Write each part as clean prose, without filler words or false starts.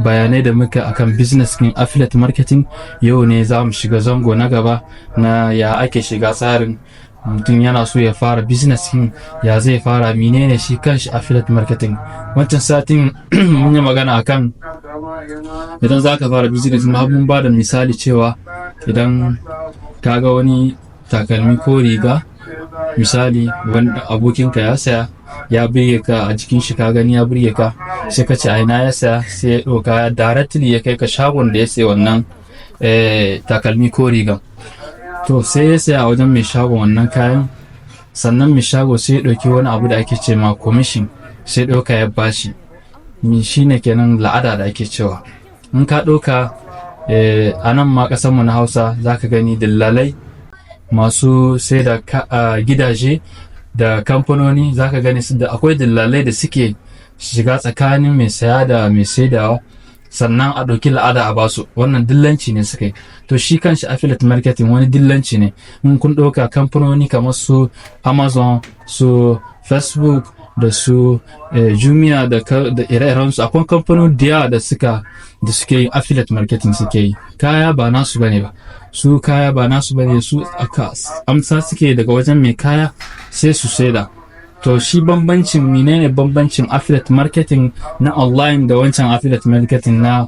Bayanai da muka akan business ɗin affiliate marketing, yau ne za mu shiga zango na gaba na ya ake shiga tsarin. Mutum yana so ya fara business ɗin, ya zai fara? Menene shi kanshi affiliate marketing? Wancan satin mun yi magana akan idan za ka fara business, mun ba da misali cewa idan ka ga wani takalmi ko riga, misali wani abokinka ya saya, ya burge ka a jikin shi, ka gani ya burge ka, sai ka ce a ina ya saya, sai ya ɗauka directly ya kai ka shagon da ya saya wannan takalmi ko riga. To, sai ya saya a wajen mai shagon wannan kayan. Sannan mai shago sai ya ɗauki wani abu da ake ce ma commission, sai ɗauka ya bashi. Shi ne kenan la'ada da ake cewa. In ka ɗauka a nan ma ƙasarmu na Hausa, za ka gani dillalai masu sai da gidaje da kamfanoni, za ka gani da akwai dillalai da suke shiga tsakanin mai saya da mai saidawa, sannan a ɗauki la'ada a basu. Wannan dillanci ne suka yi. To, shi kanshi affiliate marketing wani dillanci ne. In kun ɗauka kamfanoni kamar su Amazon, su Facebook, da su Jumia, da ire-irensu, akwai kamfanoni da yawa da suke yin affiliate marketing. Suke yi kaya ba nasu bane ba, su kaya ba nasu bane, su aka amsa suke daga wajen mai kaya sai su saida. To, shi bambancin, menene bambancin affiliate marketing na online da wancan affiliate marketing na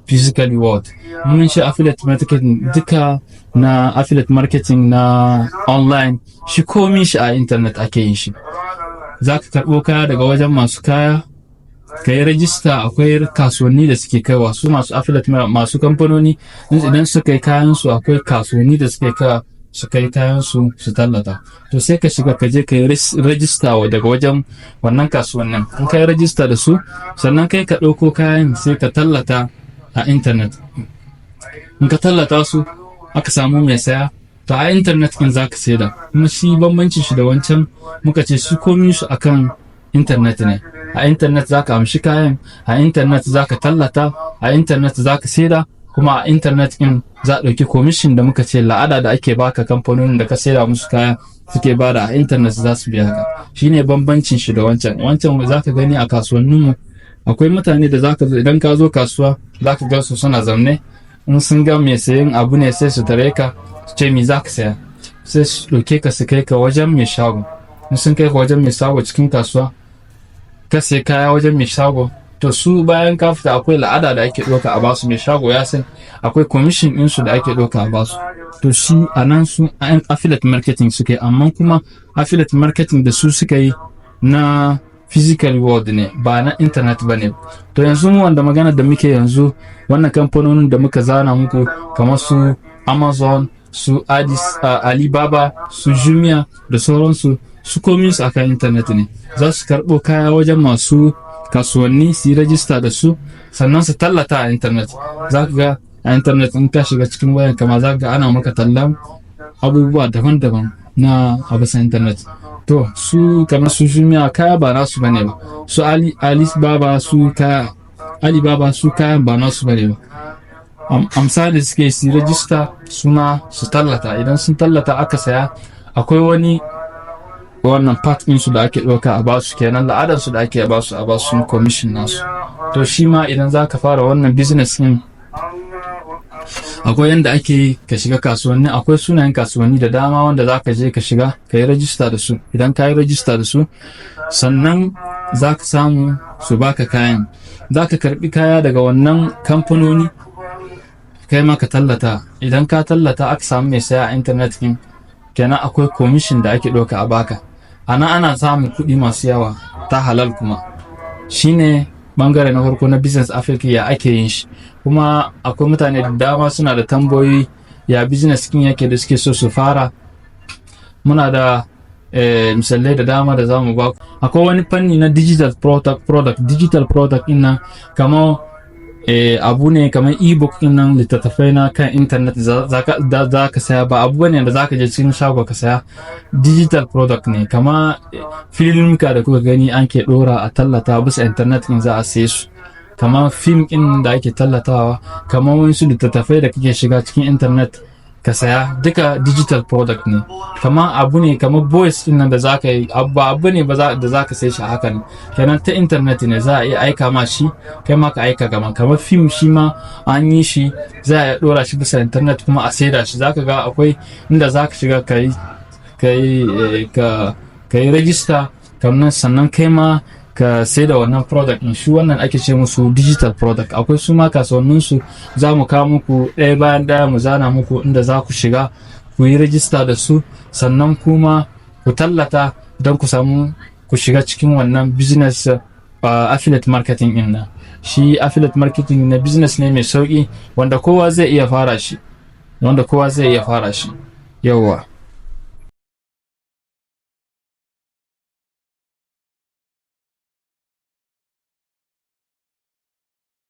physical world? Mun ce affiliate marketing duka na affiliate marketing na online, shi komi shi a internet ake yin shi. Za ka karɓo kaya daga wajen masu kaya, ka yi rajista. Akwai kasuwanni da suke kaiwa su masu affiliate, masu kamfanoni. Idan suka yi kayan su, akwai kasuwanni da suke kaiwa su kai kayan su su tallata. To, sai ka shiga, ka je ka yi rajista daga wajen wannan kasuwannin. In ka yi rajista da su, sannan kai ka ɗauko kayan, sai ka tallata a intanet. In ka tallata su, aka samu mai saya, to a intanet ɗin za ka saida. Kuma shi bambancin shi da wancan, muka ce shi komi shi akan intanet ne. A intanet za ka amshi kayan, a intanet za ka tallata, a intanet za ka saida, kuma a intanet ɗin za a ɗauki commission da muka ce la'ada da ake baka, kamfanonin da ka saida musu kaya suke bada, a intanet za su biya ka. Shine bambancin shi da wancan. Wancan za ka gani a kasuwanninmu, akwai mutane da zaka zo, idan ka zo kasuwa za ka ga su suna zaune. In sun ga mai sayen abu ne, sai su tare ka, su ce, "Me za ka saya?" Sai su ɗauke ka su kai ka wajen mai shago. In sun kai ka wajen mai shago cikin kasuwa, ka sai kaya wajen mai shago, to su bayan ka fita akwai la'ada da ake ɗauka a basu. Mai shago ya san akwai commission ɗinsu da ake ɗauka a basu. To, shi a nan su affiliate marketing suka yi, amma kuma affiliate marketing da su suka yi na physical world ne, ba na internet ba ne. To, yanzu mu wanda magana da muke yanzu, wannan kamfanonin da muka zana muku, kamar su Amazon, su Alibaba, su Jumia da sauransu, su komi su akan internet ne. Za su karɓo kaya wajen masu kasuwanni, su yi rajista da su, sannan su tallata a internet. Za ka ga a internet, in ka shiga cikin wayan kama, za ka ga ana maka tallan abubuwa daban-daban na a bisa internet. To, su kamar su Jumia, kaya ba nasu bane ba. Su Alibaba, su kaya Alibaba, su kayan ba nasu bane ba. Amsa da suke su rajista, suna su tallata. Idan sun tallata aka saya, akwai wani wannan part ɗinsu da ake ɗauka a basu, kenan la'adarsu da ake basu, a basu commission nasu. To, shi ma idan za ka fara wannan business ɗin, akwai yanda ake yi ka shiga kasuwanni. Akwai sunayen kasuwanni da dama wanda za ka je ka shiga ka yi rajista da su. Idan ka yi rajista da su, sannan za ka samu su baka kayan. Za ka karbi kaya daga wannan kamfanoni, kai ma ka tallata. Idan ka tallata aka samu mai saya a internet ɗin, kenan akwai commission da ake ɗauka a baka. Ana ana samun kuɗi masu yawa ta halal. Kuma shine bangare na farko na business affiliate, ya ake yin shi. Kuma akwai mutane da dama suna da tambayoyi ya business ɗin yake da suke so su fara. Muna da misalai da dama da zamu ba. Akwai wani fanni na digital product. Digital product ɗin nan kamar abu ne kamar ebook din nan, littattafai na kan internet za ka saya, ba abu bane da za ka je cikin shago ka saya. Digital product ne, kama filmka da kuka gani an ke dora a tallata bisa internet din, za a saye su, kamar film din da ake tallatawa, kamar wasu littattafai da kake shiga cikin internet. Ka saya duka digital product ne. Kamar abu ne kamar voice din nan da zaka yi, abu ne da zaka sai shi haka ne. Kenan ta internet ne za a iya aika ma shi, kai ma ka aika. Kamar film, shi ma an yi shi, za a iya dora shi bisa internet kuma a saida shi. Zaka ga akwai inda zaka shiga ka yi register kamar, sannan kai ma ka sai da wannan product din. Shi wannan ake ce musu digital product. Akwai su ma kasuwannin su, za mu kawo muku ɗaya bayan ɗaya, mu zana muku inda za ku shiga ku yi rajista da su, sannan kuma ku tallata don ku samu ku shiga cikin wannan business, affiliate marketing din nan. Shi affiliate marketing na business ne mai sauki wanda kowa zai iya fara shi, wanda kowa zai iya fara shi. Yawwa.